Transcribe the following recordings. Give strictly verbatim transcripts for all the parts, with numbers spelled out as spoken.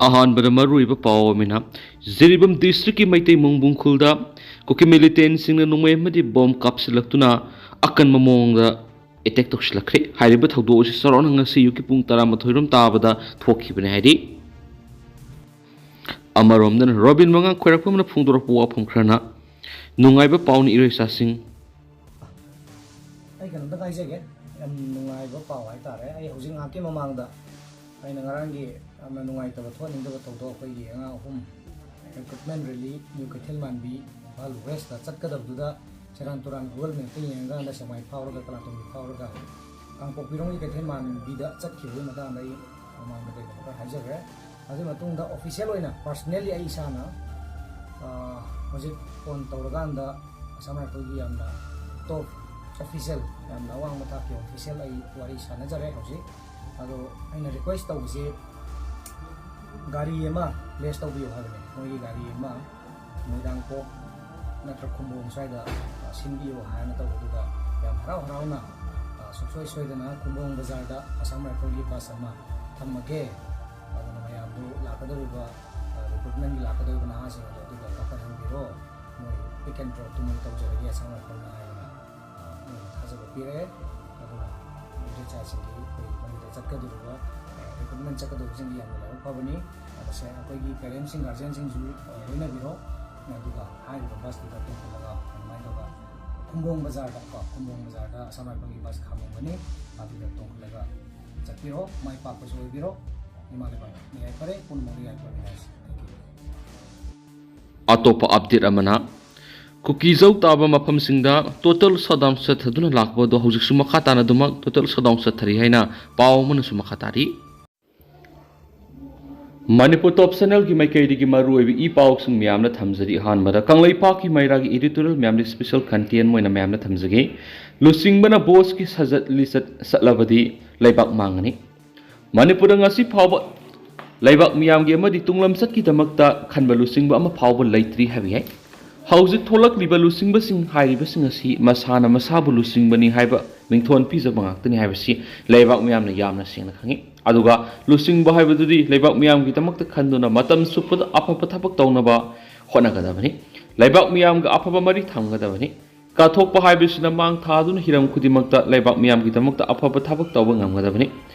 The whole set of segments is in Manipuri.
ꯑꯍꯥꯟꯕꯗ ꯃꯔꯨꯑꯣꯏꯕ ꯄꯥꯎ ꯑꯃꯅ, ꯖꯤꯔꯤꯕꯥꯝ ꯗꯤꯁꯇ꯭ꯔꯤꯛꯀꯤ ꯃꯩꯇꯩ ꯃꯣꯡꯕꯨꯡ ꯈꯨꯜꯗ ꯀꯨꯀꯤ ꯃꯤꯂꯤꯇꯦꯟꯁꯤꯡꯅ ꯅꯣꯡꯃꯩ ꯑꯃꯗꯤ ꯕꯣꯝ ꯀꯥꯞꯁꯤꯜꯂꯛꯇꯨꯅ ꯑꯀꯟꯕ ꯃꯑꯣꯡꯗ ꯑꯦꯇꯦꯛ ꯇꯧꯁꯤꯜꯂꯛꯈ꯭ꯔꯦ꯫ ꯍꯥꯏꯔꯤꯕ ꯊꯧꯗꯣꯛ ꯑꯁꯤ ꯆꯥꯎꯔꯥꯛꯅ ꯉꯁꯤ ꯑꯌꯨꯛꯀꯤ ꯄꯨꯡ ꯇꯔꯥꯃꯥꯊꯣꯏ ꯔꯣꯝ ꯇꯥꯕꯗ ꯊꯣꯛꯈꯤꯕꯅꯤ ꯍꯥꯏꯔꯤ꯫ ꯑꯃꯔꯣꯝꯗꯅ ꯔꯣꯕꯤꯟ ꯃꯉꯥꯡ ꯈꯣꯏꯔꯥꯛꯄꯝꯅ ꯐꯣꯡꯗꯣꯔꯛꯄ ꯋꯥꯐꯝ ꯈꯔꯅ, ꯅꯨꯡꯉꯥꯏꯕ ꯄꯥꯎꯅꯤ ꯏꯔꯣꯏꯆꯥꯁꯤꯡ꯫ ꯑꯩ ꯀꯩꯅꯣꯝꯇ ꯍꯥꯏꯖꯒꯦ꯫ ꯌꯥꯝ ꯅꯨꯡꯉꯥꯏꯕ ꯄꯥꯎ ꯍꯥꯏꯇꯥꯔꯦ꯫ ꯑꯩ ꯍꯧꯖꯤꯛ ꯉꯥꯏꯍꯥꯛꯀꯤ ꯃꯃꯥꯡꯗ ꯑꯩꯅ ꯉꯔꯥꯡꯒꯤ ꯌꯥꯝꯅ ꯅꯨꯡꯉꯥꯏꯇꯕ, ꯊꯣꯛꯍꯟꯅꯤꯡꯗꯕ ꯊꯧꯗꯣꯛ, ꯑꯩꯈꯣꯏꯒꯤ ꯑꯉꯥꯡ ꯑꯍꯨꯝ recruitment rally ꯅ꯭ꯌꯨ ꯀꯩꯊꯦꯜ ꯃꯥꯟꯕꯤ, ꯏꯝꯐꯥꯜ ꯋꯦꯁꯇ ꯆꯠꯀꯗꯕꯗꯨꯗ ꯁꯦꯔꯥꯟ ꯇꯨꯔꯥꯟ Google Mapꯇ ꯌꯦꯡꯉꯀꯥꯟꯗ ꯁꯦꯛꯃꯥꯏ ꯐꯥꯎꯔꯒ, ꯀꯂꯥꯇꯣꯝꯕꯤ ꯐꯥꯎꯔꯒ, ꯀꯥꯡꯄꯣꯛꯄꯤꯔꯣꯝꯒꯤ ꯀꯩꯊꯦꯜ ꯃꯥꯟꯕꯤꯗ ꯆꯠꯈꯤꯕꯒꯤ ꯃꯇꯥꯡꯗ ꯑꯩ ꯃꯃꯥꯡꯗ ꯀꯩꯒꯨꯝꯕ ꯈꯔ ꯍꯥꯏꯖꯈ꯭ꯔꯦ꯫ ꯑꯗꯨꯒꯤ ꯃꯇꯨꯡꯗ official ꯑꯣꯏꯅ personally ꯑꯩ ꯏꯁꯥꯅ, ꯑ, ꯍꯧꯖꯤꯛ phone ꯇꯧꯔꯀꯥꯟꯗ ꯑꯁꯥꯝ ꯔꯥꯏꯐꯜꯒꯤ ꯌꯥꯝꯅ top official, ꯌꯥꯝꯅ ꯑꯋꯥꯡꯕ ꯊꯥꯛꯀꯤ official ꯑꯩ ꯋꯥꯔꯤ ꯁꯥꯟꯅꯖꯔꯦ ꯍꯧꯖꯤꯛ꯫ ꯑꯗꯣ ꯑꯩꯅ request ꯇꯧꯕꯁꯤ, ꯒꯥꯔꯤ ꯑꯃ place ꯇꯧꯕꯤꯌꯨ ꯍꯥꯏꯕꯅꯦ꯫ ꯃꯣꯏꯒꯤ ꯒꯥꯔꯤ ꯑꯃ ꯃꯣꯏꯔꯥꯡꯈꯣꯛ ꯅꯠꯇ꯭ꯔ ꯈꯨꯝꯕꯣꯡ ꯁ꯭ꯋꯥꯏꯗ, ꯑ, ꯁꯤꯟꯕꯤꯌꯨ ꯍꯥꯏꯅ ꯇꯧꯕꯗꯨꯗ ꯌꯥꯝ ꯍꯔꯥꯎ ꯍꯔꯥꯎꯅ, ꯑ, ꯁꯨꯡꯁꯣꯏ ꯁꯣꯏꯗꯅ ꯈꯨꯝꯕꯣꯡ ꯕꯖꯥꯔꯗ ꯑꯁꯥꯝ ꯔꯥꯏꯐꯜꯒꯤ bus ꯑꯃ ꯊꯝꯃꯒꯦ꯫ ꯑꯗꯨꯅ ꯃꯌꯥꯝꯗꯨ ꯂꯥꯛꯀꯗꯧꯔꯤꯕ, ꯑ, recruitmentꯒꯤ ꯂꯥꯛꯀꯗꯧꯔꯤꯕ ꯅꯍꯥꯁꯤꯡ ꯑꯗꯣ ꯑꯗꯨꯗ ꯀꯥꯈꯠꯍꯟꯕꯤꯔꯣ꯫ ꯃꯣꯏ pick and dropꯇꯨ ꯃꯣꯏ ꯇꯧꯖꯔꯒꯦ ꯑꯁꯥꯝ ꯔꯥꯏꯐꯜꯅ ꯍꯥꯏꯗꯅ, ꯑ, ꯃꯣꯏꯅ ꯊꯥꯖꯕ ꯄꯤꯔꯛꯑꯦ꯫ ꯑꯗꯨꯅ ꯏꯆꯥꯁꯤꯡꯒꯤ ꯑꯩꯈꯣꯏ ꯃꯗꯨꯗ ꯆꯠꯀꯗꯧꯔꯤꯕ, ꯑ, recruitment ꯆꯠꯀꯗꯧꯕꯁꯤꯡꯒꯤ ꯌꯥꯝꯅ ꯂꯥꯏꯕꯛ ꯐꯕꯅꯤ꯫ ꯑꯗꯨꯁꯦ ꯑꯩꯈꯣꯏꯒꯤ parentsꯁꯤꯡ, guardianꯁꯤꯡꯁꯨ, ꯑ, ꯂꯣꯏꯅꯕꯤꯔꯣ꯫ ꯑꯗꯨꯒ ꯍꯥꯏꯔꯤꯕ busꯇꯨꯗ ꯇꯣꯡꯈꯠꯂꯒ ꯑꯗꯨꯃꯥꯏꯅ ꯇꯧꯕ ꯈꯨꯝꯕꯣꯡ ꯕꯖꯥꯔꯗ ꯀꯣ, ꯈꯨꯝꯕꯣꯡ ꯕꯖꯥꯔꯗ ꯑꯁꯥꯝ ꯔꯥꯏꯐꯜꯒꯤ bus ꯈꯥꯝꯃꯝꯒꯅꯤ꯫ ꯑꯗꯨꯗ ꯇꯣꯡꯈꯠꯂꯒ ꯆꯠꯄꯤꯔꯣ꯫ ꯃꯥꯏ ꯄꯥꯛꯄꯁꯨ ꯑꯣꯏꯕꯤꯔꯣ꯫ ꯏꯃꯥ ꯂꯩꯕꯥꯛ ꯌꯥꯏꯐꯔꯦ, ꯄꯨꯝꯅꯃꯛ ꯌꯥꯏꯐꯃꯤꯟꯅꯔꯁꯤ꯫ Thank you꯫ ꯑꯇꯣꯞꯄ update ꯑꯃꯅ, ꯀꯨꯀꯤꯖꯧ ꯇꯥꯕ ꯃꯐꯝꯁꯤꯡꯗ total shutdown ꯆꯠꯊꯗꯨꯅ ꯂꯥꯛꯄ ꯑꯗꯨ ꯍꯧꯖꯤꯛꯁꯨ ꯃꯈꯥ ꯇꯥꯅ ꯑꯗꯨꯃꯛ total shutdown ꯆꯠꯊꯔꯤ ꯍꯥꯏꯅ ꯄꯥꯎ ꯑꯃꯅꯁꯨ ꯃꯈꯥ ꯇꯥꯔꯤ꯫ ꯃꯅꯤꯄꯨꯔ Top Channelꯒꯤ ꯃꯥꯏꯀꯩꯗꯒꯤ ꯃꯔꯨꯑꯣꯏꯕ ꯏ ꯄꯥꯎꯁꯤꯡ ꯃꯌꯥꯝꯅ ꯊꯝꯖꯔꯤ꯫ ꯑꯍꯥꯟꯕꯗ ꯀꯪꯂꯩꯄꯥꯛꯀꯤ ꯃꯩꯔꯥꯒꯤ editorial ꯃꯌꯥꯝꯗ special content ꯑꯣꯏꯅ ꯃꯌꯥꯝꯅ ꯊꯝꯖꯒꯦ꯫ ꯂꯨꯆꯤꯡꯕꯅ bossꯀꯤ ꯁꯖꯠ ꯂꯤꯆꯠ ꯆꯠꯂꯕꯗꯤ ꯂꯩꯕꯥꯛ ꯃꯥꯡꯒꯅꯤ꯫ ꯃꯅꯤꯄꯨꯔꯗ ꯉꯁꯤ ꯐꯥꯎꯕ ꯂꯩꯕꯥꯛ ꯃꯤꯌꯥꯝꯒꯤ ꯑꯃꯗꯤ ꯇꯨꯡꯂꯝꯆꯠꯀꯤꯗꯃꯛꯇ ꯈꯟꯕ ꯂꯨꯆꯤꯡꯕ ꯑꯃ ꯐꯥꯎꯕ ꯂꯩꯇ꯭ꯔꯤ ꯍꯥꯏꯕ ꯌꯥꯏ꯫ ꯍꯧꯖꯤꯛ ꯊꯣꯛꯂꯛꯂꯤꯕ ꯂꯨꯆꯤꯡꯕꯁꯤꯡ ꯍꯥꯏꯔꯤꯕꯁꯤꯡ ꯑꯁꯤ ꯃꯁꯥꯅ ꯃꯁꯥꯕꯨ ꯂꯨꯆꯤꯡꯕꯅꯤ ꯍꯥꯏꯕ ꯃꯤꯡꯊꯣꯟ ꯄꯤꯖꯕ ꯉꯥꯛꯇꯅꯤ ꯍꯥꯏꯕꯁꯤ ꯂꯩꯕꯥꯛ ꯃꯤꯌꯥꯝꯅ ꯌꯥꯝꯅ ꯁꯦꯡꯅ ꯈꯪꯏ꯫ ꯑꯗꯨꯒ ꯂꯨꯆꯤꯡꯕ ꯍꯥꯏꯕꯗꯨꯗꯤ ꯂꯩꯕꯥꯛ ꯃꯤꯌꯥꯝꯒꯤꯗꯃꯛꯇ ꯈꯟꯗꯨꯅ ꯃꯇꯝ ꯆꯨꯞꯄꯗ ꯑꯐꯕ ꯊꯕꯛ ꯇꯧꯅꯕ ꯍꯣꯠꯅꯒꯗꯕꯅꯤ꯫ ꯂꯩꯕꯥꯛ ꯃꯤꯌꯥꯝꯒ ꯑꯐꯕ ꯃꯔꯤ ꯊꯝꯒꯗꯕꯅꯤ꯫ ꯀꯠꯊꯣꯛꯄ ꯍꯥꯏꯕꯁꯤꯅ ꯃꯥꯡ ꯊꯥꯗꯨꯅ ꯍꯤꯔꯝ ꯈꯨꯗꯤꯡꯃꯛꯇ ꯂꯩꯕꯥꯛ ꯃꯤꯌꯥꯝꯒꯤꯗꯃꯛꯇ ꯑꯐꯕ ꯊꯕꯛ ꯇꯧꯕ ꯉꯝꯒꯗꯕꯅꯤ꯫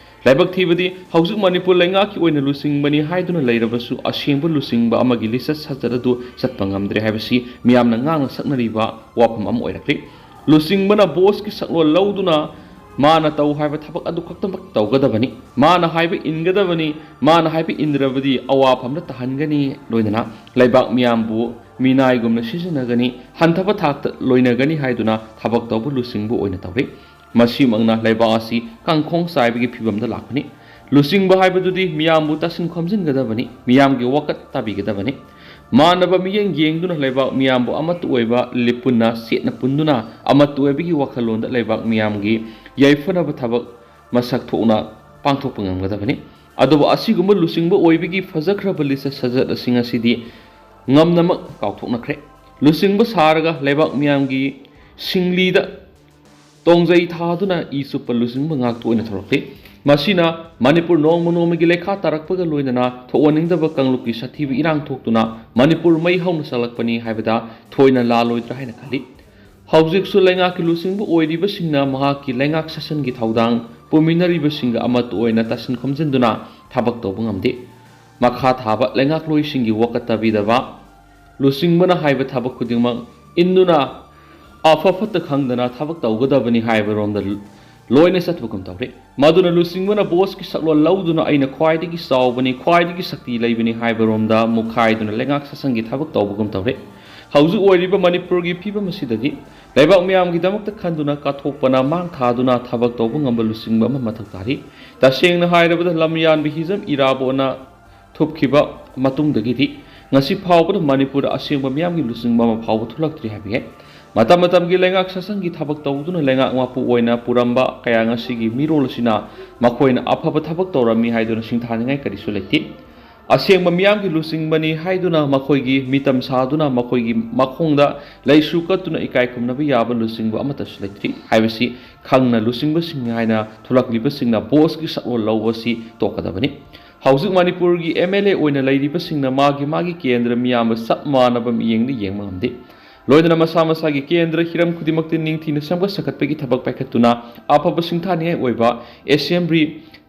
ꯂꯥꯏꯕꯛ ꯊꯤꯕꯗꯤ ꯍꯧꯖꯤꯛ ꯃꯅꯤꯄꯨꯔ ꯂꯩꯉꯥꯛꯀꯤ ꯑꯣꯏꯅ ꯂꯨꯆꯤꯡꯕꯅꯤ ꯍꯥꯏꯗꯨꯅ ꯂꯩꯔꯕꯁꯨ ꯑꯁꯦꯡꯕ ꯂꯨꯆꯤꯡꯕ ꯑꯃꯒꯤ ꯂꯤꯆꯠ ꯁꯥꯖꯠ ꯑꯗꯨ ꯆꯠꯄ ꯉꯝꯗ꯭ꯔꯦ ꯍꯥꯏꯕꯁꯤ ꯃꯤꯌꯥꯝꯅ ꯉꯥꯡꯅ ꯁꯛꯅꯔꯤꯕ ꯋꯥꯐꯝ ꯑꯃ ꯑꯣꯏꯔꯛꯂꯤ꯫ ꯂꯨꯆꯤꯡꯕꯅ ꯕꯣꯁꯀꯤ ꯁꯛꯂꯣꯟ ꯂꯧꯗꯨꯅ ꯃꯥꯅ ꯇꯧ ꯍꯥꯏꯕ ꯊꯕꯛ ꯑꯗꯨ ꯈꯛꯇꯃꯛ ꯇꯧꯒꯗꯕꯅꯤ꯫ ꯃꯥꯅ ꯍꯥꯏꯕ ꯏꯟꯒꯗꯕꯅꯤ꯫ ꯃꯥꯅ ꯍꯥꯏꯕ ꯏꯟꯗ꯭ꯔꯕꯗꯤ ꯑꯋꯥꯐꯝꯗ ꯇꯥꯍꯟꯒꯅꯤ, ꯂꯣꯏꯅꯅ ꯂꯩꯕꯥꯛ ꯃꯤꯌꯥꯝꯕꯨ ꯃꯤꯅꯥꯏꯒꯨꯝꯅ ꯁꯤꯖꯤꯟꯅꯒꯅꯤ, ꯍꯟꯊꯕ ꯊꯥꯛꯇ ꯂꯣꯏꯅꯒꯅꯤ ꯍꯥꯏꯗꯨꯅ ꯊꯕꯛ ꯇꯧꯕ ꯂꯨꯆꯤꯡꯕ ꯑꯣꯏꯅ ꯇꯧꯔꯤ꯫ ꯃꯁꯤꯃꯛꯅ ꯂꯩꯕꯥꯛ ꯑꯁꯤ ꯀꯥꯡꯈꯣꯡ ꯆꯥꯏꯕꯒꯤ ꯐꯤꯕꯝꯗ ꯂꯥꯛꯄꯅꯤ꯫ ꯂꯨꯆꯤꯡꯕ ꯍꯥꯏꯕꯗꯨꯗꯤ ꯃꯤꯌꯥꯝꯕꯨ ꯇꯥꯁꯤꯟ ꯈꯣꯝꯖꯤꯟꯒꯗꯕꯅꯤ, ꯃꯤꯌꯥꯝꯒꯤ ꯋꯥꯀꯠ ꯇꯥꯕꯤꯒꯗꯕꯅꯤ꯫ ꯃꯥꯟꯅꯕ ꯃꯤꯠꯌꯦꯡ ꯌꯦꯡꯗꯨꯅ ꯂꯩꯕꯥꯛ ꯃꯤꯌꯥꯝꯕꯨ ꯑꯃꯠꯇ ꯑꯣꯏꯕ ꯂꯤꯞ ꯄꯨꯟꯅ ꯆꯦꯠꯅ ꯄꯨꯟꯗꯨꯅ ꯑꯃꯠꯇ ꯑꯣꯏꯕꯒꯤ ꯋꯥꯈꯜꯂꯣꯟꯗ ꯂꯩꯕꯥꯛ ꯃꯤꯌꯥꯝꯒꯤ ꯌꯥꯏꯐꯅꯕ ꯊꯕꯛ ꯃꯁꯛ ꯊꯣꯛꯅ ꯄꯥꯡꯊꯣꯛꯄ ꯉꯝꯒꯗꯕꯅꯤ꯫ ꯑꯗꯨꯕꯨ ꯑꯁꯤꯒꯨꯝꯕ ꯂꯨꯆꯤꯡꯕ ꯑꯣꯏꯕꯒꯤ ꯐꯖꯈ꯭ꯔꯕ ꯂꯤꯆꯠ ꯁꯥꯖꯠ ꯑꯁꯤꯡ ꯑꯁꯤꯗꯤ ꯉꯝꯅꯃꯛ ꯀꯥꯎꯊꯣꯛꯅꯈ꯭ꯔꯦ꯫ ꯂꯨꯆꯤꯡꯕ ꯁꯥꯔꯒ ꯂꯩꯕꯥꯛ ꯃꯤꯌꯥꯝꯒꯤ ꯁꯤꯡꯂꯤꯗ ꯇꯣꯡꯖꯩ ꯊꯥꯗꯨꯅ ꯏ ꯆꯨꯞꯄ ꯂꯨꯆꯤꯡꯕ ꯉꯥꯛꯇ ꯑꯣꯏꯅ ꯊꯣꯔꯛꯂꯤ꯫ ꯃꯁꯤꯅ ꯃꯅꯤꯄꯨꯔ ꯅꯣꯡꯃ ꯅꯣꯡꯃꯒꯤ ꯂꯩꯈꯥ ꯇꯥꯔꯛꯄꯒ ꯂꯣꯏꯅꯅ ꯊꯣꯛꯍꯟꯅꯤꯡꯗꯕ ꯀꯥꯡꯂꯨꯞꯀꯤ ꯁꯥꯊꯤꯕ ꯏꯔꯥꯡ ꯊꯣꯛꯇꯨꯅ ꯃꯅꯤꯄꯨꯔ ꯃꯩ ꯍꯧꯅ ꯆꯥꯛꯂꯛꯄꯅꯤ ꯍꯥꯏꯕꯗ ꯊꯣꯏꯅ ꯂꯥꯜꯂꯣꯏꯗ꯭ꯔꯥ ꯍꯥꯏꯅ ꯈꯜꯂꯤ꯫ ꯍꯧꯖꯤꯛꯁꯨ ꯂꯩꯉꯥꯛꯀꯤ ꯂꯨꯆꯤꯡꯕ ꯑꯣꯏꯔꯤꯕꯁꯤꯡꯅ ꯃꯍꯥꯛꯀꯤ ꯂꯩꯉꯥꯛ ꯁꯥꯁꯟꯒꯤ ꯊꯧꯗꯥꯡ ꯄꯨꯃꯤꯟꯅꯔꯤꯕꯁꯤꯡꯒ ꯑꯃꯠꯇ ꯑꯣꯏꯅ ꯇꯥꯁꯤꯟ ꯈꯣꯝꯖꯤꯟꯗꯨꯅ ꯊꯕꯛ ꯇꯧꯕ ꯉꯝꯗꯦ꯫ ꯃꯈꯥ ꯊꯥꯕ ꯂꯩꯉꯥꯛꯂꯣꯏꯁꯤꯡꯒꯤ ꯋꯥꯀꯠ ꯇꯥꯕꯤꯗꯕ, ꯂꯨꯆꯤꯡꯕꯅ ꯍꯥꯏꯕ ꯊꯕꯛ ꯈꯨꯗꯤꯡꯃꯛ ꯏꯟꯗꯨꯅ ꯑꯐ ꯐꯠꯇ ꯈꯪꯗꯅ ꯊꯕꯛ ꯇꯧꯒꯗꯕꯅꯤ ꯍꯥꯏꯕꯔꯣꯝꯗ ꯂꯣꯏꯅ ꯆꯠꯄꯒꯨꯝ ꯇꯧꯔꯤ꯫ ꯃꯗꯨꯅ ꯂꯨꯆꯤꯡꯕꯅ ꯕꯣꯁꯀꯤ ꯁꯛꯂꯣꯟ ꯂꯧꯗꯨꯅ ꯑꯩꯅ ꯈ꯭ꯋꯥꯏꯗꯒꯤ ꯆꯥꯎꯕꯅꯤ, ꯈ꯭ꯋꯥꯏꯗꯒꯤ ꯁꯛꯇꯤ ꯂꯩꯕꯅꯤ ꯍꯥꯏꯕꯔꯣꯝꯗ ꯃꯨꯛꯈꯥꯏꯗꯨꯅ ꯂꯩꯉꯥꯛ ꯁꯥꯁꯟꯒꯤ ꯊꯕꯛ ꯇꯧꯕꯒꯨꯝ ꯇꯧꯔꯤ꯫ ꯍꯧꯖꯤꯛ ꯑꯣꯏꯔꯤꯕ ꯃꯅꯤꯄꯨꯔꯒꯤ ꯐꯤꯕꯝ ꯑꯁꯤꯗꯗꯤ ꯂꯩꯕꯥꯛ ꯃꯤꯌꯥꯝꯒꯤꯗꯃꯛꯇ ꯈꯟꯗꯨꯅ ꯀꯠꯊꯣꯛꯄꯅ ꯃꯥꯡ ꯊꯥꯗꯨꯅ ꯊꯕꯛ ꯇꯧꯕ ꯉꯝꯕ ꯂꯨꯆꯤꯡꯕ ꯑꯃ ꯃꯊꯧ ꯇꯥꯔꯤ꯫ ꯇꯁꯦꯡꯅ ꯍꯥꯏꯔꯕꯗ ꯂꯝꯌꯥꯟꯕ ꯍꯤꯖꯝ ꯏꯔꯥꯕꯣꯠꯅ ꯊꯨꯞꯈꯤꯕ ꯃꯇꯨꯡꯗꯒꯤꯗꯤ ꯉꯁꯤ ꯐꯥꯎꯕꯗ ꯃꯅꯤꯄꯨꯔꯗ ꯑꯁꯦꯡꯕ ꯃꯤꯌꯥꯝꯒꯤ ꯂꯨꯆꯤꯡꯕ ꯑꯃ ꯐꯥꯎꯕ ꯊꯣꯛꯂꯛꯇ꯭ꯔꯤ ꯍꯥꯏꯕ ꯌꯥꯏ꯫ ꯃꯇꯝ ꯃꯇꯝꯒꯤ ꯂꯩꯉꯥꯛ ꯁꯥꯁꯟꯒꯤ ꯊꯕꯛ ꯇꯧꯗꯨꯅ ꯂꯩꯉꯥꯛ ꯃꯄꯨ ꯑꯣꯏꯅ ꯄꯨꯔꯝꯕ ꯀꯌꯥ ꯉꯁꯤꯒꯤ ꯃꯤꯔꯣꯜ ꯑꯁꯤꯅ ꯃꯈꯣꯏꯅ ꯑꯐꯕ ꯊꯕꯛ ꯇꯧꯔꯝꯃꯤ ꯍꯥꯏꯗꯨꯅ ꯁꯤꯡꯊꯥꯅꯤꯡꯉꯥꯏ ꯀꯔꯤꯁꯨ ꯂꯩꯇꯦ꯫ ꯑꯁꯦꯡꯕ ꯃꯤꯌꯥꯝꯒꯤ ꯂꯨꯆꯤꯡꯕꯅꯤ ꯍꯥꯏꯗꯨꯅ ꯃꯈꯣꯏꯒꯤ ꯃꯤꯇꯝ ꯁꯥꯗꯨꯅ ꯃꯈꯣꯏꯒꯤ ꯃꯈꯣꯡꯗ ꯂꯩꯁꯨ ꯀꯠꯇꯨꯅ ꯏꯀꯥꯏ ꯈꯨꯝꯅꯕ ꯌꯥꯕ ꯂꯨꯆꯤꯡꯕ ꯑꯃꯠꯇꯁꯨ ꯂꯩꯇ꯭ꯔꯤ ꯍꯥꯏꯕꯁꯤ ꯈꯪꯅ ꯂꯨꯆꯤꯡꯕꯁꯤꯡꯅꯤ ꯍꯥꯏꯅ ꯊꯣꯛꯂꯛꯂꯤꯕꯁꯤꯡꯅ ꯕꯣꯁꯀꯤ ꯁꯛꯂꯣꯟ ꯂꯧꯕ ꯑꯁꯤ ꯇꯣꯛꯀꯗꯕꯅꯤ꯫ ꯍꯧꯖꯤꯛ ꯃꯅꯤꯄꯨꯔꯒꯤ ꯑꯦꯝ ꯑꯦꯜ ꯑꯦ ꯑꯣꯏꯅ ꯂꯩꯔꯤꯕꯁꯤꯡꯅ ꯃꯥꯒꯤ ꯃꯥꯒꯤ ꯀꯦꯟꯗ꯭ꯔ ꯃꯤꯌꯥꯝꯕ ꯆꯞ ꯃꯥꯟꯅꯕ ꯃꯤꯠꯌꯦꯡꯗ ꯌꯦꯡꯕ ꯉꯝꯗꯦ꯫ ꯂꯣꯏꯅꯅ ꯃꯁꯥ ꯃꯁꯥꯒꯤ ꯀꯦꯟꯗ꯭ꯔ ꯍꯤꯔꯝ ꯈꯨꯗꯤꯡꯃꯛꯇ ꯅꯤꯡꯊꯤꯅ ꯁꯦꯝꯒꯠ ꯁꯥꯒꯠꯄꯒꯤ ꯊꯕꯛ ꯄꯥꯏꯈꯠꯇꯨꯅ ꯑꯐꯕ ꯁꯤꯡꯊꯥꯅꯤꯡꯉꯥꯏ ꯑꯣꯏꯕ ꯑꯦꯁꯦꯝꯕ꯭ꯂꯤ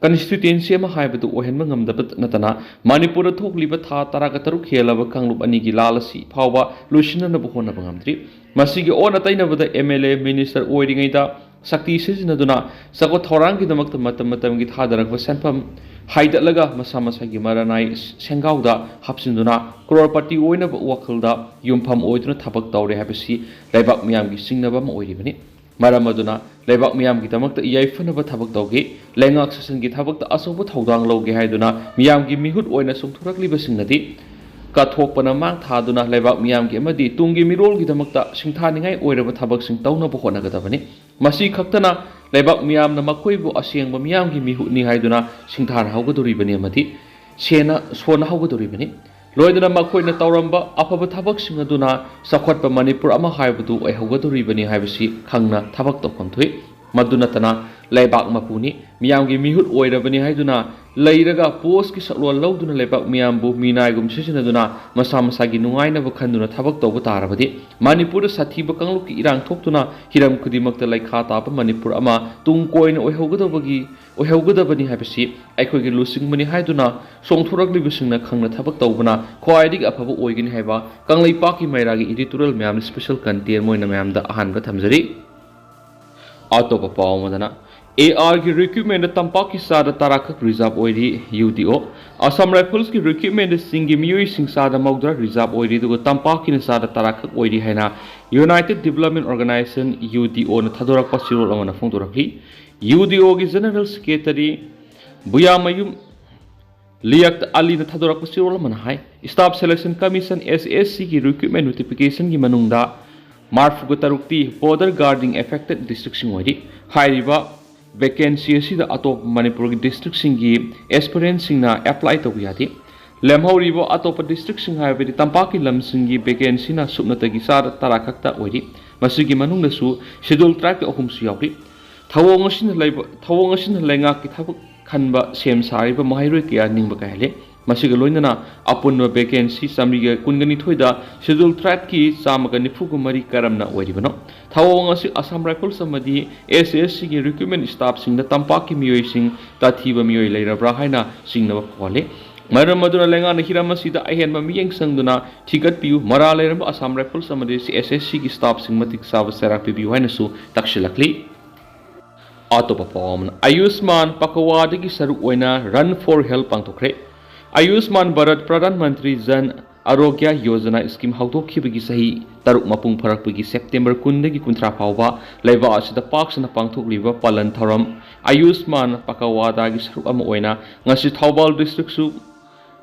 ꯀꯟꯁꯇꯤꯇ꯭ꯌꯨꯌꯦꯟꯁꯤ ꯑꯃ ꯍꯥꯏꯕꯗꯨ ꯑꯣꯏꯍꯟꯕ ꯉꯝꯗꯕ ꯅꯠꯇꯅ ꯃꯅꯤꯄꯨꯔꯗ ꯊꯣꯛꯂꯤꯕ ꯊꯥ ꯇꯔꯥꯒ ꯇꯔꯨꯛ ꯍꯦꯜꯂꯕ ꯀꯥꯡꯂꯨꯞ ꯑꯅꯤꯒꯤ ꯂꯥꯜ ꯑꯁꯤ ꯐꯥꯎꯕ ꯂꯣꯏꯁꯤꯟꯅꯅꯕ ꯍꯣꯠꯅꯕ ꯉꯝꯗ꯭ꯔꯤ꯫ ꯃꯁꯤꯒꯤ ꯑꯣꯟꯅ ꯇꯩꯅꯕꯗ ꯑꯦꯝ ꯑꯦꯜ ꯑꯦ ꯃꯤꯅꯤꯁꯇꯔ ꯑꯣꯏꯔꯤꯉꯩꯗ ꯁꯛꯇꯤ ꯁꯤꯖꯤꯟꯅꯗꯨꯅ ꯆꯥꯎꯈꯠ ꯊꯧꯔꯥꯡꯒꯤꯗꯃꯛꯇ ꯃꯇꯝ ꯃꯇꯝꯒꯤ ꯊꯥꯗꯔꯛꯄ ꯁꯦꯟꯐꯝ ꯍꯥꯏꯗꯠꯂꯒ ꯃꯁꯥ ꯃꯁꯥꯒꯤ ꯃꯔꯅꯥꯏ ꯁꯦꯡꯒꯥꯎꯗ ꯍꯥꯞꯆꯤꯟꯗꯨꯅ ꯀ꯭ꯔꯣꯔꯄꯇꯤ ꯑꯣꯏꯅꯕ ꯋꯥꯈꯜꯗ ꯌꯨꯝꯐꯝ ꯑꯣꯏꯗꯨꯅ ꯊꯕꯛ ꯇꯧꯔꯦ ꯍꯥꯏꯕꯁꯤ ꯂꯩꯕꯥꯛ ꯃꯤꯌꯥꯝꯒꯤ ꯆꯤꯡꯅꯕ ꯑꯃ ꯑꯣꯏꯔꯤꯕꯅꯤ꯫ ꯃꯔꯝ ꯑꯗꯨꯅ ꯂꯩꯕꯥꯛ ꯃꯤꯌꯥꯝꯒꯤꯗꯃꯛꯇ ꯌꯥꯏꯐꯅꯕ ꯊꯕꯛ ꯇꯧꯒꯦ, ꯂꯩꯉꯥꯛ ꯁꯥꯁꯟꯒꯤ ꯊꯕꯛꯇ ꯑꯆꯧꯕ ꯊꯧꯗꯥꯡ ꯂꯧꯒꯦ ꯍꯥꯏꯗꯨꯅ ꯃꯤꯌꯥꯝꯒꯤ ꯃꯤꯍꯨꯠ ꯑꯣꯏꯅ ꯆꯣꯡꯊꯣꯔꯛꯂꯤꯕꯁꯤꯡꯅꯗꯤ ꯀꯠꯊꯣꯛꯄꯅ ꯃꯥꯡ ꯊꯥꯗꯨꯅ ꯂꯩꯕꯥꯛ ꯃꯤꯌꯥꯝꯒꯤ ꯑꯃꯗꯤ ꯇꯨꯡꯒꯤ ꯃꯤꯔꯣꯜꯒꯤꯗꯃꯛꯇ ꯁꯤꯡꯊꯥꯅꯤꯡꯉꯥꯏ ꯑꯣꯏꯔꯕ ꯊꯕꯛꯁꯤꯡ ꯇꯧꯅꯕ ꯍꯣꯠꯅꯒꯗꯕꯅꯤ꯫ ꯃꯁꯤ ꯈꯛꯇꯅ ꯂꯩꯕꯥꯛ ꯃꯤꯌꯥꯝꯅ ꯃꯈꯣꯏꯕꯨ ꯑꯁꯦꯡꯕ ꯃꯤꯌꯥꯝꯒꯤ ꯃꯤꯍꯨꯠꯅꯤ ꯍꯥꯏꯗꯨꯅ ꯁꯤꯡꯊꯥꯅꯍꯧꯒꯗꯧꯔꯤꯕꯅꯤ ꯑꯃꯗꯤ ꯁꯦꯟꯅ ꯁꯣꯟꯅꯍꯧꯒꯗꯧꯔꯤꯕꯅꯤ꯫ ꯂꯣꯏꯅꯅ ꯃꯈꯣꯏꯅ ꯇꯧꯔꯝꯕ ꯑꯐꯕ ꯊꯕꯛꯁꯤꯡ ꯑꯗꯨꯅ ꯆꯥꯎꯈꯠꯄ ꯃꯅꯤꯄꯨꯔ ꯑꯃ ꯍꯥꯏꯕꯗꯨ ꯑꯣꯏꯍꯧꯒꯗꯧꯔꯤꯕꯅꯤ ꯍꯥꯏꯕꯁꯤ ꯈꯪꯅ ꯊꯕꯛ ꯇꯧꯐꯝ ꯊꯣꯛꯏ꯫ ꯃꯗꯨ ꯅꯠꯇꯅ ꯂꯩꯕꯥꯛ ꯃꯄꯨꯅꯤ, ꯃꯤꯌꯥꯝꯒꯤ ꯃꯤꯍꯨꯠ ꯑꯣꯏꯔꯕꯅꯤ ꯍꯥꯏꯗꯨꯅ ꯂꯩꯔꯒ ꯄꯣꯁꯀꯤ ꯁꯛꯂꯣꯟ ꯂꯧꯗꯨꯅ ꯂꯩꯕꯥꯛ ꯃꯤꯌꯥꯝꯕꯨ ꯃꯤꯅꯥꯏꯒꯨꯝ ꯁꯤꯖꯤꯟꯅꯗꯨꯅ ꯃꯁꯥ ꯃꯁꯥꯒꯤ ꯅꯨꯡꯉꯥꯏꯅꯕ ꯈꯟꯗꯨꯅ ꯊꯕꯛ ꯇꯧꯕ ꯇꯥꯔꯕꯗꯤ ꯃꯅꯤꯄꯨꯔꯗ ꯁꯥꯊꯤꯕ ꯀꯥꯡꯂꯨꯞꯀꯤ ꯏꯔꯥꯡ ꯊꯣꯛꯇꯨꯅ ꯍꯤꯔꯝ ꯈꯨꯗꯤꯡꯃꯛꯇ ꯂꯩꯈꯥ ꯇꯥꯕ ꯃꯅꯤꯄꯨꯔ ꯑꯃ ꯇꯨꯡ ꯀꯣꯏꯅ ꯑꯣꯏꯍꯧꯒꯗꯕꯒꯤ ꯑꯣꯏꯍꯧꯒꯗꯕꯅꯤ ꯍꯥꯏꯕꯁꯤ ꯑꯩꯈꯣꯏꯒꯤ ꯂꯨꯆꯤꯡꯕꯅꯤ ꯍꯥꯏꯗꯨꯅ ꯆꯣꯡꯊꯣꯔꯛꯂꯤꯕꯁꯤꯡꯅ ꯈꯪꯅ ꯊꯕꯛ ꯇꯧꯕꯅ ꯈ꯭ꯋꯥꯏꯗꯒꯤ ꯑꯐꯕ ꯑꯣꯏꯒꯅꯤ ꯍꯥꯏꯕ ꯀꯪꯂꯩꯄꯥꯛꯀꯤ ꯃꯩꯔꯥꯒꯤ editorial ꯃꯌꯥꯝꯅ special content ꯑꯣꯏꯅ ꯃꯌꯥꯝꯗ ꯑꯍꯥꯟꯕ ꯊꯝꯖꯔꯤ꯫ ꯑꯇꯣꯞꯄ ꯄꯥꯎ ꯑꯃꯗꯅ, ꯑꯦ ꯑꯥꯔꯒꯤ recruitmentꯗ ꯇꯝꯄꯥꯛꯀꯤ ꯆꯥꯗ ꯇꯔꯥꯈꯛ reserve ꯑꯣꯏꯔꯤ, ꯌꯨ ꯗꯤ ꯑꯣ꯫ ꯑꯁꯥꯝ ꯔꯥꯏꯐꯜꯁꯀꯤ recruitmentꯗ ꯆꯤꯡꯒꯤ ꯃꯤꯑꯣꯏꯁꯤꯡ ꯆꯥꯗ ꯃꯧꯗ꯭ꯔꯥ reserve ꯑꯣꯏꯔꯤ, ꯑꯗꯨꯒ ꯇꯝꯄꯥꯛꯀꯤꯅ ꯆꯥꯗ ꯇꯔꯥꯈꯛ ꯑꯣꯏꯔꯤ ꯍꯥꯏꯅ United Development Organisation, ꯌꯨ ꯗꯤ ꯑꯣꯅ ꯊꯥꯗꯣꯔꯛꯄ ꯆꯦꯔꯣꯜ ꯑꯃꯅ ꯐꯣꯡꯗꯣꯔꯛꯂꯤ꯫ ꯌꯨ ꯗꯤ ꯑꯣꯒꯤ General Secretary ꯕꯨꯌꯥꯃꯌꯨꯝ ꯂꯤꯌꯥꯛꯇ ꯑꯂꯤꯅ ꯊꯥꯗꯣꯔꯛꯄ ꯆꯦꯔꯣꯜ ꯑꯃꯅ ꯍꯥꯏ, Staff Selection Commission, S S Cꯒꯤ recruitment notificationꯒꯤ ꯃꯅꯨꯡꯗ ꯃꯔꯐꯨꯒ ꯇꯔꯨꯛꯇꯤ border guarding affected districtꯁꯤꯡ ꯑꯣꯏꯔꯤ꯫ ꯍꯥꯏꯔꯤꯕ vacancy ꯑꯁꯤꯗ ꯑꯇꯣꯞꯄ ꯃꯅꯤꯄꯨꯔꯒꯤ districtꯁꯤꯡꯒꯤ aspirantꯁꯤꯡꯅ apply ꯇꯧꯕ ꯌꯥꯗꯦ꯫ ꯂꯦꯝꯍꯧꯔꯤꯕ ꯑꯇꯣꯞꯄ districtꯁꯤꯡ ꯍꯥꯏꯕꯗꯤ ꯇꯝꯄꯥꯛꯀꯤ ꯂꯝꯁꯤꯡꯒꯤ vacancyꯅ ꯁꯨꯞꯅꯇꯒꯤ ꯆꯥꯗ ꯇꯔꯥ ꯈꯛꯇ ꯑꯣꯏꯔꯤ꯫ ꯃꯁꯤꯒꯤ ꯃꯅꯨꯡꯗꯁꯨ scheduled tribeꯀꯤ ꯑꯍꯨꯝꯁꯨ ꯌꯥꯎꯔꯤ꯫ ꯊꯧꯑꯣꯡ ꯑꯁꯤꯅ ꯂꯩꯕ, ꯊꯧꯑꯣꯡ ꯑꯁꯤꯅ ꯂꯩꯉꯥꯛꯀꯤ ꯊꯕꯛ ꯈꯟꯕ ꯁꯦꯝ ꯁꯥꯔꯤꯕ ꯃꯍꯩꯔꯣꯏ ꯀꯌꯥ ꯅꯤꯡꯕ ꯀꯥꯏꯍꯜꯂꯤ꯫ ꯃꯁꯤꯒ ꯂꯣꯏꯅꯅ ꯑꯄꯨꯟꯕ vacancy ꯆꯥꯃꯔꯤꯒ ꯀꯨꯟꯒ ꯅꯤꯊꯣꯏꯗ scheduled tribeꯀꯤ ꯆꯥꯝꯃꯒ ꯅꯤꯐꯨꯒ ꯃꯔꯤ ꯀꯔꯝꯅ ꯑꯣꯏꯔꯤꯕꯅꯣ? ꯊꯧꯑꯣꯡ ꯑꯁꯤ Assam Rifles ꯑꯃꯗꯤ S S Cꯒꯤ recruitment staffꯁꯤꯡꯗ ꯇꯝꯄꯥꯛꯀꯤ ꯃꯤꯑꯣꯏꯁꯤꯡ ꯇꯥꯊꯤꯕ ꯃꯤꯑꯣꯏ ꯂꯩꯔꯕ꯭ꯔꯥ ꯍꯥꯏꯅ ꯆꯤꯡꯅꯕ ꯐꯥꯎꯍꯜꯂꯤ꯫ ꯃꯔꯝ ꯑꯗꯨꯅ ꯂꯩꯉꯥꯛꯅ ꯍꯤꯔꯝ ꯑꯁꯤꯗ ꯑꯍꯦꯟꯕ ꯃꯤꯠꯌꯦꯡ ꯆꯪꯗꯨꯅ ꯊꯤꯒꯠꯄꯤꯌꯨ, ꯃꯔꯥꯜ ꯂꯩꯔꯝꯕ Assam Rifles ꯑꯃꯗꯤ S S Cꯒꯤ staffꯁꯤꯡ ꯃꯇꯤꯛ ꯆꯥꯕ ꯆꯩꯔꯥꯛ ꯄꯤꯕꯤꯌꯨ ꯍꯥꯏꯅꯁꯨ ꯇꯛꯁꯤꯜꯂꯛꯂꯤ꯫ ꯑꯇꯣꯞꯄ ꯄꯥꯎ ꯑꯃꯅ, ꯑꯌꯨꯁꯃꯥꯟ ꯄꯀꯋꯥꯗꯒꯤ ꯁꯔꯨꯛ ꯑꯣꯏꯅ Run for Health ꯄꯥꯡꯊꯣꯛꯈ꯭ꯔꯦ꯫ Ayushman Bharat Pradhan Mantri Jan ꯑꯔꯣꯒ꯭ꯌ Yojana scheme ꯍꯧꯗꯣꯛꯈꯤꯕꯒꯤ ꯆꯍꯤ ꯇꯔꯨꯛ ꯃꯄꯨꯡ ꯐꯥꯔꯛꯄꯒꯤ September ꯀꯨꯟꯗꯒꯤ ꯀꯨꯟꯊ꯭ꯔꯥ ꯐꯥꯎꯕ ꯂꯩꯕꯥꯛ ꯑꯁꯤꯗ ꯄꯥꯛ ꯁꯟꯅ ꯄꯥꯡꯊꯣꯛꯂꯤꯕ ꯄꯥꯂꯟ ꯊꯧꯔꯝ ꯑꯌꯨꯁꯃꯥꯟ ꯄꯀꯋꯥꯗꯥꯒꯤ ꯁꯔꯨꯛ ꯑꯃ ꯑꯣꯏꯅ ꯉꯁꯤ ꯊꯧꯕꯥꯜ districtꯁꯨ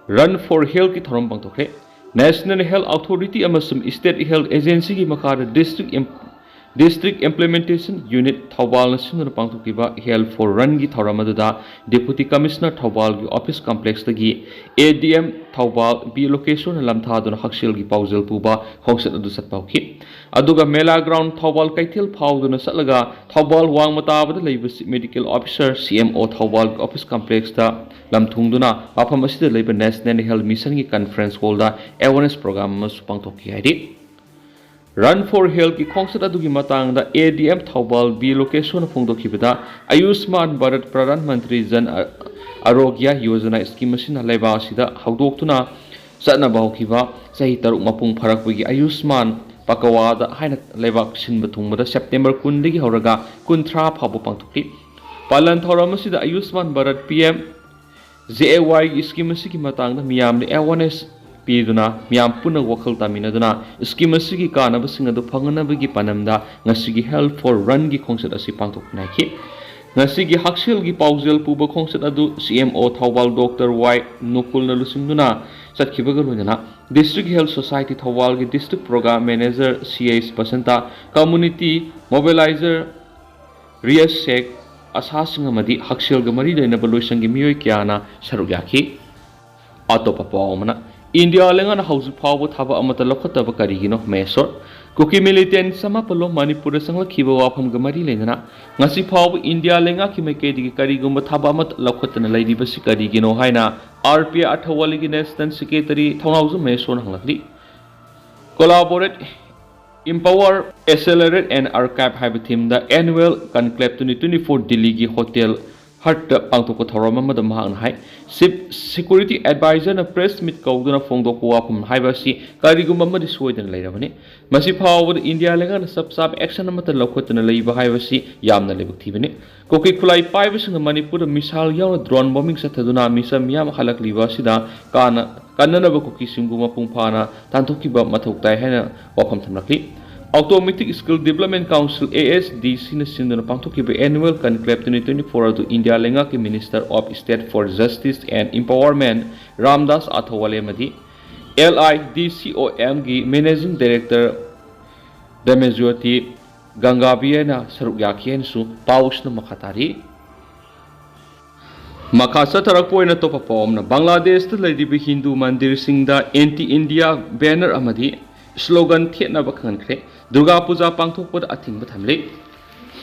Run for Healthꯀꯤ ꯊꯧꯔꯝ ꯄꯥꯡꯊꯣꯛꯈ꯭ꯔꯦ꯫ National Health Authority ꯑꯃꯁꯨꯡ State Health Agencyꯒꯤ ꯃꯈꯥꯗ district im-, District Implementation Unit ꯊꯧꯕꯥꯜꯅ ꯁꯤꯟꯗꯨꯅ ꯄꯥꯡꯊꯣꯛꯈꯤꯕ Health for Runꯒꯤ ꯊꯧꯔꯝ ꯑꯗꯨꯗ Deputy Commissioner ꯊꯧꯕꯥꯜꯒꯤ office complexꯇꯒꯤ A D M Thoubal B ꯂꯣꯀꯦꯁꯣꯔꯅ ꯂꯝꯊꯥꯗꯨꯅ ꯍꯛꯁꯦꯜꯒꯤ ꯄꯥꯎꯖꯦꯜ ꯄꯨꯕ ꯈꯣꯡꯆꯠ ꯑꯗꯨ ꯆꯠꯄ ꯍꯧꯈꯤ꯫ ꯑꯗꯨꯒ ꯃꯦꯂꯥ ground ꯊꯧꯕꯥꯜ ꯀꯩꯊꯦꯜ ꯐꯥꯎꯗꯨꯅ ꯆꯠꯂꯒ ꯊꯧꯕꯥꯜ ꯋꯥꯡꯃ ꯇꯥꯕꯗ ꯂꯩꯕ Chief Medical Officer, C M O ꯊꯧꯕꯥꯜꯒꯤ office complexꯇ ꯂꯝꯊꯨꯡꯗꯨꯅ ꯃꯐꯝ ꯑꯁꯤꯗ ꯂꯩꯕ National Health Missionꯒꯤ conference hallꯗ awareness program ꯑꯃꯁꯨ ꯄꯥꯡꯊꯣꯛꯈꯤ ꯍꯥꯏꯔꯤ꯫ Run for Healthꯀꯤ ꯈꯣꯡꯆꯠ ꯑꯗꯨꯒꯤ ꯃꯇꯥꯡꯗ A D M Thoubal B ꯂꯣꯀꯦꯁꯣꯔꯅ ꯐꯣꯡꯗꯣꯛꯈꯤꯕꯗ, ꯑꯌꯨꯁꯃꯥꯟ ꯚꯥꯔꯠ ꯄ꯭ꯔꯙꯥꯟ ꯃꯟꯇ꯭ꯔꯤ ꯖꯟ ꯑ-, ꯑꯔꯣꯒ꯭ꯌ ꯌꯣꯖꯅꯥ scheme ꯑꯁꯤꯅ ꯂꯩꯕꯥꯛ ꯑꯁꯤꯗ ꯍꯧꯗꯣꯛꯇꯨꯅ ꯆꯠꯅꯕ ꯍꯧꯈꯤꯕ ꯆꯍꯤ ꯇꯔꯨꯛ ꯃꯄꯨꯡ ꯐꯥꯔꯛꯄꯒꯤ ꯑꯌꯨꯁꯃꯥꯟ ꯄꯀꯋꯥꯗ ꯍꯥꯏꯅ ꯂꯩꯕꯥꯛ ꯁꯤꯟꯕ ꯊꯨꯡꯕꯗ September ꯀꯨꯟꯗꯒꯤ ꯍꯧꯔꯒ ꯀꯨꯟꯊ꯭ꯔꯥ ꯐꯥꯎꯕ ꯄꯥꯡꯊꯣꯛꯂꯤ꯫ ꯄꯥꯂꯟ ꯊꯧꯔꯝ ꯑꯁꯤꯗ ꯑꯌꯨꯁꯃꯥꯟ Bharat P M J A Ywꯒꯤ scheme ꯑꯁꯤꯒꯤ ꯃꯇꯥꯡꯗ ꯃꯤꯌꯥꯝꯗ awareness ꯄꯤꯗꯨꯅ, ꯃꯤꯌꯥꯝ ꯄꯨꯟꯅ ꯋꯥꯈꯜ ꯇꯥꯃꯤꯟꯅꯗꯨꯅ scheme ꯑꯁꯤꯒꯤ ꯀꯥꯟꯅꯕꯁꯤꯡ ꯑꯗꯨ ꯐꯪꯅꯅꯕꯒꯤ ꯄꯥꯟꯗꯝꯗ ꯉꯁꯤꯒꯤ Health for Runꯒꯤ ꯈꯣꯡꯆꯠ ꯑꯁꯤ ꯄꯥꯡꯊꯣꯛꯄ ꯅꯥꯏꯈꯤ꯫ ꯉꯁꯤꯒꯤ ꯍꯛꯁꯦꯜꯒꯤ ꯄꯥꯎꯖꯦꯜ ꯄꯨꯕ ꯈꯣꯡꯆꯠ ꯑꯗꯨ C M O Thoubal Doctor Y ꯅꯨꯀꯨꯜꯅ ꯂꯨꯆꯤꯡꯗꯨꯅ ꯆꯠꯈꯤꯕꯒ ꯂꯣꯏꯅꯅ District Health Society ꯊꯧꯕꯥꯜꯒꯤ District Program Manager C H Basanta, Community Mobilizer ꯔꯤꯌꯁ ꯁꯦꯈ, ꯑꯁꯥꯁꯤꯡ ꯑꯃꯗꯤ ꯍꯛꯁꯦꯜꯒ ꯃꯔꯤ ꯂꯩꯅꯕ ꯂꯣꯏꯁꯪꯒꯤ ꯃꯤꯑꯣꯏ ꯀꯌꯥꯅ ꯁꯔꯨꯛ ꯌꯥꯈꯤ꯫ ꯑꯇꯣꯞꯄ ꯄꯥꯎ ꯑꯃꯅ, ꯏꯟꯗꯤꯌꯥ ꯂꯩꯉꯥꯛꯅ ꯍꯧꯖꯤꯛ ꯐꯥꯎꯕ ꯊꯥꯕ ꯑꯃꯠꯇ ꯂꯧꯈꯠꯇꯕ ꯀꯔꯤꯒꯤꯅꯣ? ꯃꯍꯦꯁꯣꯔ꯫ ꯀꯨꯀꯤ ꯃꯤꯂꯤꯇꯦꯟ ꯆꯃꯥꯄꯜ ꯂꯣꯝ ꯃꯅꯤꯄꯨꯔꯗ ꯆꯪꯂꯛꯈꯤꯕ ꯋꯥꯐꯝꯒ ꯃꯔꯤ ꯂꯩꯅꯅ ꯉꯁꯤ ꯐꯥꯎꯕ ꯏꯟꯗꯤꯌꯥ ꯂꯩꯉꯥꯛꯀꯤ ꯃꯥꯏꯀꯩꯗꯒꯤ ꯀꯔꯤꯒꯨꯝꯕ ꯊꯥꯕ ꯑꯃꯠꯇ ꯂꯧꯈꯠꯇꯅ ꯂꯩꯔꯤꯕꯁꯤ ꯀꯔꯤꯒꯤꯅꯣ ꯍꯥꯏꯅ ꯑꯥꯔ ꯄꯤ ꯑꯥꯏ ꯑꯊꯧꯋꯥꯂꯤꯒꯤ ꯅꯦꯁꯅꯦꯜ ꯁꯦꯀ꯭ꯔꯦꯇꯔꯤ ꯊꯧꯅꯥꯎꯖꯝ ꯃꯍꯦꯁꯣꯔꯅ ꯍꯪꯂꯛꯂꯤ꯫ Collaborate Empower, Accelerate and Archive ꯍꯥꯏꯕ ꯊꯤꯝꯗ Annual Conclave twenty twenty-four ꯗꯤꯜꯂꯤꯒꯤ ꯍꯣꯇꯦꯜ ꯍꯠꯇ ꯄꯥꯡꯊꯣꯛꯄ ꯊꯧꯔꯝ ꯑꯃꯗ ꯃꯍꯥꯛꯅ ꯍꯥꯏ, ꯆꯤꯐ ꯁꯦꯀ꯭ꯌꯨꯔꯤꯇꯤ ꯑꯦꯗꯚꯥꯏꯖꯔꯅ ꯄ꯭ꯔꯦꯁ ꯃꯤꯠ ꯀꯧꯗꯨꯅ ꯐꯣꯡꯗꯣꯛꯄ ꯋꯥꯐꯝ ꯍꯥꯏꯕ ꯑꯁꯤ ꯀꯔꯤꯒꯨꯝꯕ ꯑꯃꯗꯤ ꯁꯣꯏꯗꯅ ꯂꯩꯔꯕꯅꯤ꯫ ꯃꯁꯤ ꯐꯥꯎꯕꯗ ꯏꯟꯗꯤꯌꯥ ꯂꯩꯉꯥꯛꯅ ꯆꯞ ꯆꯥꯕ ꯑꯦꯛꯁꯟ ꯑꯃꯠꯇ ꯂꯧꯈꯠꯇꯅ ꯂꯩꯕ ꯍꯥꯏꯕꯁꯤ ꯌꯥꯝꯅ ꯂꯥꯏꯕꯛ ꯊꯤꯕꯅꯤ꯫ ꯀꯨꯀꯤ ꯈꯨꯠꯂꯥꯏ ꯄꯥꯏꯕꯁꯤꯡꯅ ꯃꯅꯤꯄꯨꯔꯗ ꯃꯤꯁꯥꯏꯜ ꯌꯥꯎꯅ ꯗ꯭ꯔꯣꯟ ꯕꯣꯝꯕꯤꯡ ꯆꯠꯊꯗꯨꯅ ꯃꯤꯆꯝ ꯃꯤꯌꯥꯝ ꯍꯜꯂꯛꯂꯤꯕ ꯑꯁꯤꯗ ꯀꯥꯟꯅ-, ꯀꯟꯅꯅꯕ ꯀꯨꯀꯤꯁꯤꯡꯕꯨ ꯃꯄꯨꯡ ꯐꯥꯅ ꯇꯥꯟꯊꯣꯛꯈꯤꯕ ꯃꯊꯧ ꯇꯥꯏ ꯍꯥꯏꯅ ꯋꯥꯐꯝ ꯊꯝꯂꯛꯂꯤ꯫ Automatic Skill Development Council, A S D C ꯅ ꯁꯤꯟꯗꯨꯅ ꯄꯥꯡꯊꯣꯛꯈꯤꯕ Annual Conclave twenty twenty-four ꯑꯗꯨ ꯏꯟꯗꯤꯌꯥ ꯂꯩꯉꯥꯛꯀꯤ Minister of State for Justice and Empowerment Ramdas ꯑꯊꯧꯋꯥꯂꯦ ꯑꯃꯗꯤ L I D C O M ꯒꯤ Managing Director ꯗꯃꯦꯖ꯭ꯌꯣꯇꯤ ꯒꯪꯒꯥꯕꯤꯌꯥꯅ ꯁꯔꯨꯛ ꯌꯥꯈꯤ ꯍꯥꯏꯅꯁꯨ ꯄꯥꯎꯁꯤꯅ ꯃꯈꯥ ꯇꯥꯔꯤ꯫ ꯃꯈꯥ ꯆꯠꯊꯔꯛꯄ ꯑꯣꯏꯅ ꯑꯇꯣꯞꯄ ꯄꯥꯎ ꯑꯃꯅ, ꯕꯪꯒ꯭ꯂꯥꯗꯦꯁꯇ ꯂꯩꯔꯤꯕ ꯍꯤꯟꯗꯨ ꯃꯟꯗꯤꯔꯁꯤꯡꯗ ꯑꯦꯟꯇꯤ ꯏꯟꯗꯤꯌꯥ ꯕꯦꯅꯔ ꯑꯃꯗꯤ ꯁ꯭ꯂꯣꯒꯟ ꯊꯦꯠꯅꯕ ꯈꯪꯍꯟꯈ꯭ꯔꯦ꯫ ꯗꯨꯔꯒꯥ ꯄꯨꯖꯥ ꯄꯥꯡꯊꯣꯛꯄꯗ ꯑꯊꯤꯡꯕ ꯊꯝꯂꯤ꯫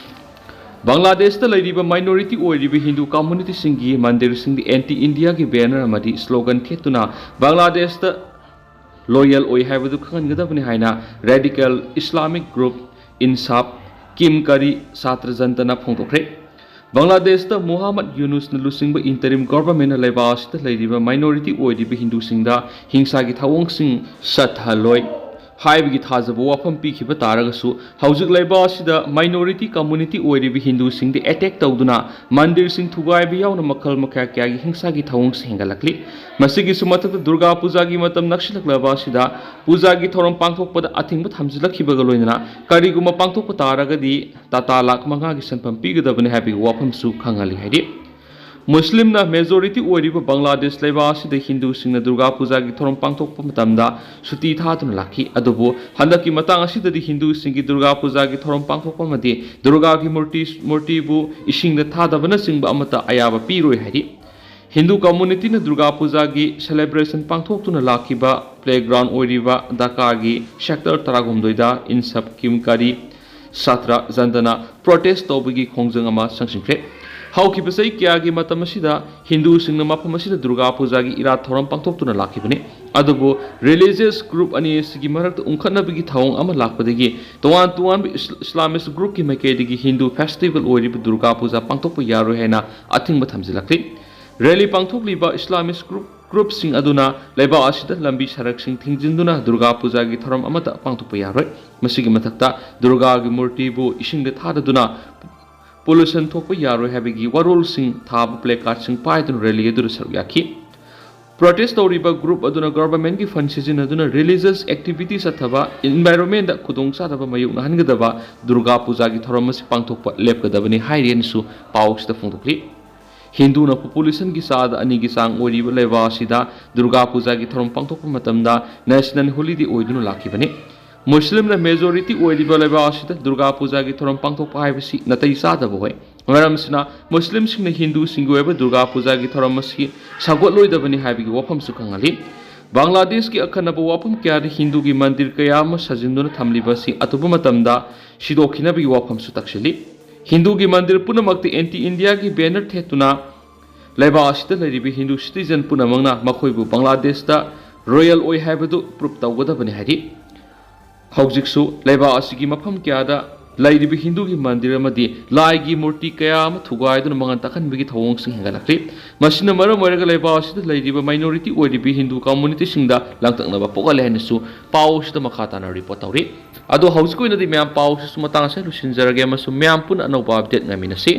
ꯕꯪꯒ꯭ꯂꯥꯗꯦꯁꯇ ꯂꯩꯔꯤꯕ ꯃꯥꯏꯅꯣꯔꯤꯇꯤ ꯑꯣꯏꯔꯤꯕ ꯍꯤꯟꯗꯨ ꯀꯝꯃꯨꯅꯤꯇꯤꯁꯤꯡꯒꯤ ꯃꯟꯗꯤꯔꯁꯤꯡꯗ ꯑꯦꯟꯇꯤ ꯏꯟꯗꯤꯌꯥꯒꯤ ꯕꯦꯅꯔ ꯑꯃꯗꯤ ꯁ꯭ꯂꯣꯒꯟ ꯊꯦꯠꯇꯨꯅ ꯕꯪꯒ꯭ꯂꯥꯗꯦꯁꯇ ꯂꯣꯌꯦꯜ ꯑꯣꯏ ꯍꯥꯏꯕꯗꯨ ꯈꯪꯍꯟꯒꯗꯕꯅꯤ ꯍꯥꯏꯅ ꯔꯦꯗꯤꯀꯦꯜ ꯏꯁꯂꯥꯃꯤꯛ ꯒ꯭ꯔꯨꯞ ꯏꯟꯁꯥꯐ ꯀꯤꯝ ꯀꯔꯤ ꯁꯥꯇ꯭ꯔ ꯖꯟꯇꯅ ꯐꯣꯡꯗꯣꯛꯈ꯭ꯔꯦ꯫ ꯕꯪꯒ꯭ꯂꯥꯗꯦꯁꯇ ꯃꯨꯍꯝꯃꯗ ꯌꯨꯅꯨꯁꯅ ꯂꯨꯆꯤꯡꯕ ꯏꯟꯇꯔꯤꯝ ꯒꯣꯚꯔꯟꯃꯦꯟꯠꯅ ꯂꯩꯕꯥꯛ ꯑꯁꯤꯗ ꯂꯩꯔꯤꯕ ꯃꯥꯏꯅꯣꯔꯤꯇꯤ ꯑꯣꯏꯔꯤꯕ ꯍꯤꯟꯗꯨꯁꯤꯡꯗ ꯍꯤꯡꯁꯥꯒꯤ ꯊꯧꯑꯣꯡꯁꯤꯡ ꯆꯠꯊꯍꯜꯂꯣꯏ ꯍꯥꯏꯕꯒꯤ ꯊꯥꯖꯕ ꯋꯥꯐꯝ ꯄꯤꯈꯤꯕ ꯇꯥꯔꯒꯁꯨ, ꯍꯧꯖꯤꯛ ꯂꯩꯕꯥꯛ ꯑꯁꯤꯗ ꯃꯥꯏꯅꯣꯔꯤꯇꯤ ꯀꯝꯃꯨꯅꯤꯇꯤ ꯑꯣꯏꯔꯤꯕ ꯍꯤꯟꯗꯨꯁꯤꯡꯗ ꯑꯦꯇꯦꯛ ꯇꯧꯗꯨꯅ ꯃꯟꯗꯤꯔꯁꯤꯡ ꯊꯨꯒꯥꯏꯕ ꯌꯥꯎꯅ ꯃꯈꯜ ꯃꯈꯥ ꯀꯌꯥꯒꯤ ꯍꯤꯡꯁꯥꯒꯤ ꯊꯧꯑꯣꯡꯁꯤꯡ ꯍꯦꯟꯒꯠꯂꯛꯂꯤ꯫ ꯃꯁꯤꯒꯤꯁꯨ ꯃꯊꯛꯇ ꯗꯨꯔꯒꯥ ꯄꯨꯖꯥꯒꯤ ꯃꯇꯝ ꯅꯛꯁꯤꯜꯂꯛꯂꯕ ꯑꯁꯤꯗ ꯄꯨꯖꯥꯒꯤ ꯊꯧꯔꯝ ꯄꯥꯡꯊꯣꯛꯄꯗ ꯑꯊꯤꯡꯕ ꯊꯝꯖꯤꯜꯂꯛꯈꯤꯕꯒ ꯂꯣꯏꯅꯅ ꯀꯔꯤꯒꯨꯝꯕ ꯄꯥꯡꯊꯣꯛꯄ ꯇꯥꯔꯒꯗꯤ ꯇꯥꯇꯥ ꯂꯥꯈ ꯃꯉꯥꯒꯤ ꯁꯦꯟꯐꯝ ꯄꯤꯒꯗꯕꯅꯤ ꯍꯥꯏꯕꯒꯤ ꯋꯥꯐꯝꯁꯨ ꯈꯪꯍꯜꯂꯤ ꯍꯥꯏꯔꯤ꯫ ꯃꯨꯁꯂꯤꯝꯅ ꯃꯦꯖꯣꯔꯤꯇꯤ ꯑꯣꯏꯔꯤꯕ ꯕꯪꯒ꯭ꯂꯥꯗꯦꯁ ꯂꯩꯕꯥꯛ ꯑꯁꯤꯗ ꯍꯤꯟꯗꯨꯁꯤꯡꯅ ꯗꯨꯔꯒꯥ ꯄꯨꯖꯥꯒꯤ ꯊꯧꯔꯝ ꯄꯥꯡꯊꯣꯛꯄ ꯃꯇꯝꯗ ꯁꯨꯇꯤ ꯊꯥꯗꯨꯅ ꯂꯥꯛꯈꯤ꯫ ꯑꯗꯨꯕꯨ ꯍꯟꯗꯛꯀꯤ ꯃꯇꯥꯡ ꯑꯁꯤꯗꯗꯤ ꯍꯤꯟꯗꯨꯁꯤꯡꯒꯤ ꯗꯨꯔꯒꯥ ꯄꯨꯖꯥꯒꯤ ꯊꯧꯔꯝ ꯄꯥꯡꯊꯣꯛꯄ ꯑꯃꯗꯤ ꯗꯨꯔꯒꯥꯒꯤ ꯃꯨꯔꯇꯤ, ꯃꯨꯔꯇꯤꯕꯨ ꯏꯁꯤꯡꯗ ꯊꯥꯗꯕꯅꯆꯤꯡꯕ ꯑꯃꯠꯇ ꯑꯌꯥꯕ ꯄꯤꯔꯣꯏ ꯍꯥꯏꯔꯤ꯫ ꯍꯤꯟꯗꯨ ꯀꯝꯃꯨꯅꯤꯇꯤꯅ ꯗꯨꯔꯒꯥ ꯄꯨꯖꯥꯒꯤ ꯁꯦꯂꯦꯕ꯭ꯔꯦꯁꯟ ꯄꯥꯡꯊꯣꯛꯇꯨꯅ ꯂꯥꯛꯈꯤꯕ ꯄ꯭ꯂꯦꯒ꯭ꯔꯥꯎꯟ ꯑꯣꯏꯔꯤꯕ ꯙꯥꯀꯥꯒꯤ ꯁꯦꯛꯇꯔ ꯇꯔꯥꯍꯨꯝꯗꯣꯏꯗ ꯏꯟꯁꯞ ꯀꯤꯝꯀꯥꯔꯤ ꯁꯥꯇ꯭ꯔ ꯖꯟꯗꯅ ꯄ꯭ꯔꯣꯇꯦꯁ ꯇꯧꯕꯒꯤ ꯈꯣꯡꯖꯪ ꯑꯃ ꯆꯪꯁꯤꯟꯈ꯭ꯔꯦ꯫ ꯍꯧꯈꯤꯕ ꯆꯍꯤ ꯀꯌꯥꯒꯤ ꯃꯇꯝ ꯑꯁꯤꯗ ꯍꯤꯟꯗꯨꯁꯤꯡꯅ ꯃꯐꯝ ꯑꯁꯤꯗ ꯗꯨꯔꯒꯥ ꯄꯨꯖꯥꯒꯤ ꯏꯔꯥꯠ ꯊꯧꯔꯝ ꯄꯥꯡꯊꯣꯛꯇꯨꯅ ꯂꯥꯛꯈꯤꯕꯅꯤ꯫ ꯑꯗꯨꯕꯨ ꯔꯤꯂꯤꯖꯤꯌꯁ ꯒ꯭ꯔꯨꯞ ꯑꯅꯤ ꯑꯁꯤꯒꯤ ꯃꯔꯛꯇ ꯎꯪꯈꯠꯅꯕꯒꯤ ꯊꯧꯑꯣꯡ ꯑꯃ ꯂꯥꯛꯄꯗꯒꯤ ꯇꯣꯉꯥꯟ ꯇꯣꯉꯥꯟꯕ ꯏꯁ-, ꯏꯁꯂꯥꯃꯤꯁ ꯒ꯭ꯔꯨꯞꯀꯤ ꯃꯥꯏꯀꯩꯗꯒꯤ ꯍꯤꯟꯗꯨ ꯐꯦꯁꯇꯤꯚꯦꯜ ꯑꯣꯏꯔꯤꯕ ꯗꯨꯔꯒꯥ ꯄꯨꯖꯥ ꯄꯥꯡꯊꯣꯛꯄ ꯌꯥꯔꯣꯏ ꯍꯥꯏꯅ ꯑꯊꯤꯡꯕ ꯊꯝꯖꯤꯜꯂꯛꯈ꯭ꯔꯤ꯫ ꯔꯦꯂꯤ ꯄꯥꯡꯊꯣꯛꯂꯤꯕ ꯏꯁꯂꯥꯃꯤꯁ ꯒ꯭ꯔꯨꯞ, ꯒ꯭ꯔꯨꯞꯁꯤꯡ ꯑꯗꯨꯅ ꯂꯩꯕꯥꯛ ꯑꯁꯤꯗ ꯂꯝꯕꯤ ꯁꯔꯛꯁꯤꯡ ꯊꯤꯡꯖꯤꯟꯗꯨꯅ ꯗꯨꯔꯒꯥ ꯄꯨꯖꯥꯒꯤ ꯊꯧꯔꯝ ꯑꯃꯠꯇ ꯄꯥꯡꯊꯣꯛꯄ ꯌꯥꯔꯣꯏ꯫ ꯃꯁꯤꯒꯤ ꯃꯊꯛꯇ ꯗꯨꯔꯒꯥꯒꯤ ꯃꯨꯔꯇꯤꯕꯨ ꯏꯁꯤꯡꯗ ꯊꯥꯗꯗꯨꯅ ꯄꯣꯂꯨꯁꯟ ꯊꯣꯛꯄ ꯌꯥꯔꯣꯏ ꯍꯥꯏꯕꯒꯤ ꯋꯥꯔꯣꯜꯁꯤꯡ ꯊꯥꯕ ꯄ꯭ꯂꯦꯀꯥꯔꯗꯁꯤꯡ ꯄꯥꯏꯗꯨꯅ ꯔꯦꯂꯤ ꯑꯗꯨꯗ ꯁꯔꯨꯛ ꯌꯥꯈꯤ꯫ ꯄ꯭ꯔꯣꯇꯦꯁ ꯇꯧꯔꯤꯕ ꯒ꯭ꯔꯨꯞ ꯑꯗꯨꯅ ꯒꯚꯔꯟꯃꯦꯟꯠꯀꯤ ꯐꯟꯗ ꯁꯤꯖꯤꯟꯅꯗꯨꯅ ꯔꯤꯂꯤꯖꯤꯌꯁ ꯑꯦꯛꯇꯤꯚꯤꯇꯤ ꯆꯠꯊꯕ, ꯏꯟꯚꯥꯏꯔꯣꯟꯃꯦꯟꯗ ꯈꯨꯗꯣꯡꯆꯥꯗꯕ ꯃꯥꯌꯣꯛꯅꯍꯟꯒꯗꯕ ꯗꯨꯔꯒꯥ ꯄꯨꯖꯥꯒꯤ ꯊꯧꯔꯝ ꯑꯁꯤ ꯄꯥꯡꯊꯣꯛꯄ ꯂꯦꯞꯀꯗꯕꯅꯤ ꯍꯥꯏꯔꯤ ꯍꯥꯏꯅꯁꯨ ꯄꯥꯎ ꯑꯁꯤꯗ ꯐꯣꯡꯗꯣꯛꯂꯤ꯫ ꯍꯤꯟꯗꯨꯅ ꯄꯣꯄꯨꯂꯦꯁꯟꯒꯤ ꯆꯥꯗ ꯑꯅꯤꯒꯤ ꯆꯥꯡ ꯑꯣꯏꯔꯤꯕ ꯂꯩꯕꯥꯛ ꯑꯁꯤꯗ ꯗꯨꯔꯒꯥ ꯄꯨꯖꯥꯒꯤ ꯊꯧꯔꯝ ꯄꯥꯡꯊꯣꯛꯄ ꯃꯇꯝꯗ ꯅꯦꯁꯅꯦꯜ ꯍꯣꯂꯤꯗꯦ ꯑꯣꯏꯗꯨꯅ ꯂꯥꯛꯈꯤꯕꯅꯤ꯫ ꯃꯨꯁꯂꯤꯝꯅ ꯃꯦꯖꯣꯔꯤꯇꯤ ꯑꯣꯏꯔꯤꯕ ꯂꯩꯕꯥꯛ ꯑꯁꯤꯗ ꯗꯨꯔꯒꯥ ꯄꯨꯖꯥꯒꯤ ꯊꯧꯔꯝ ꯄꯥꯡꯊꯣꯛꯄ ꯍꯥꯏꯕꯁꯤ ꯅꯥꯇꯩ ꯆꯥꯗꯕ ꯑꯣꯏ꯫ ꯃꯔꯝ ꯑꯁꯤꯅ ꯃꯨꯁꯂꯤꯝꯁꯤꯡꯅ ꯍꯤꯟꯗꯨꯁꯤꯡꯒꯤ ꯑꯣꯏꯕ ꯗꯨꯔꯒꯥ ꯄꯨꯖꯥꯒꯤ ꯊꯧꯔꯝ ꯑꯁꯤ ꯁꯧꯒꯠꯂꯣꯏꯗꯕꯅꯤ ꯍꯥꯏꯕꯒꯤ ꯋꯥꯐꯝꯁꯨ ꯈꯪꯍꯜꯂꯤ꯫ ꯕꯪꯒ꯭ꯂꯥꯗꯦꯁꯀꯤ ꯑꯈꯟꯅꯕ ꯋꯥꯐꯝ ꯀꯌꯥꯗ ꯍꯤꯟꯗꯨꯒꯤ ꯃꯟꯗꯤꯔ ꯀꯌꯥ ꯑꯃ ꯁꯥꯖꯤꯟꯗꯨꯅ ꯊꯝꯂꯤꯕ ꯑꯁꯤ ꯑꯊꯨꯕ ꯃꯇꯝꯗ ꯁꯤꯗꯣꯛꯈꯤꯅꯕꯒꯤ ꯋꯥꯐꯝꯁꯨ ꯇꯛꯁꯤꯜꯂꯤ꯫ ꯍꯤꯟꯗꯨꯒꯤ ꯃꯟꯗꯤꯔ ꯄꯨꯝꯅꯃꯛꯇ ꯑꯦꯟꯇꯤ ꯏꯟꯗꯤꯌꯥꯒꯤ ꯕꯦꯅꯔ ꯊꯦꯠꯇꯨꯅ ꯂꯩꯕꯥꯛ ꯑꯁꯤꯗ ꯂꯩꯔꯤꯕ ꯍꯤꯟꯗꯨ ꯁꯤꯇꯤꯖꯟ ꯄꯨꯝꯅꯃꯛꯅ ꯃꯈꯣꯏꯕꯨ ꯕꯪꯒ꯭ꯂꯥꯗꯦꯁꯇ ꯔꯣꯌꯦꯜ ꯑꯣꯏ ꯍꯥꯏꯕꯗꯨ ꯄ꯭ꯔꯨꯞ ꯇꯧꯒꯗꯕꯅꯤ ꯍꯥꯏꯔꯤ꯫ ꯍꯧꯖꯤꯛꯁꯨ ꯂꯩꯕꯥꯛ ꯑꯁꯤꯒꯤ ꯃꯐꯝ ꯀꯌꯥꯗ ꯂꯩꯔꯤꯕ ꯍꯤꯟꯗꯨꯒꯤ ꯃꯟꯗꯤꯔ ꯑꯃꯗꯤ ꯂꯥꯏꯒꯤ ꯃꯨꯔꯇꯤ ꯀꯌꯥ ꯑꯃ ꯊꯨꯒꯥꯏꯗꯨꯅ ꯃꯉꯥꯜ ꯇꯥꯛꯍꯟꯕꯒꯤ ꯊꯧꯑꯣꯡꯁꯤꯡ ꯍꯦꯟꯒꯠꯂꯛꯂꯤ꯫ ꯃꯁꯤꯅ ꯃꯔꯝ ꯑꯣꯏꯔꯒ ꯂꯩꯕꯥꯛ ꯑꯁꯤꯗ ꯂꯩꯔꯤꯕ ꯃꯥꯏꯅꯣꯔꯤꯇꯤ ꯑꯣꯏꯔꯤꯕ ꯍꯤꯟꯗꯨ ꯀꯝꯃꯨꯅꯤꯇꯤꯁꯤꯡꯗ ꯂꯥꯡꯇꯛꯅꯕ ꯄꯣꯛꯍꯜꯂꯦ ꯍꯥꯏꯅꯁꯨ ꯄꯥꯎ ꯑꯁꯤꯗ ꯃꯈꯥ ꯇꯥꯅ ꯔꯤꯄꯣꯔꯠ ꯇꯧꯔꯤ꯫ ꯑꯗꯣ ꯍꯧꯖꯤꯛꯀꯤ ꯑꯣꯏꯅꯗꯤ ꯃꯌꯥꯝ ꯄꯥꯎ ꯑꯁꯤꯁꯨ ꯃꯇꯥꯡ ꯑꯁꯤꯗ ꯂꯣꯏꯁꯤꯟꯖꯔꯒꯦ ꯑꯃꯁꯨꯡ ꯃꯌꯥꯝ ꯄꯨꯟꯅ ꯑꯅꯧꯕ ꯑꯞꯗꯦꯠ ꯉꯥꯏꯃꯤꯟꯅꯁꯤ꯫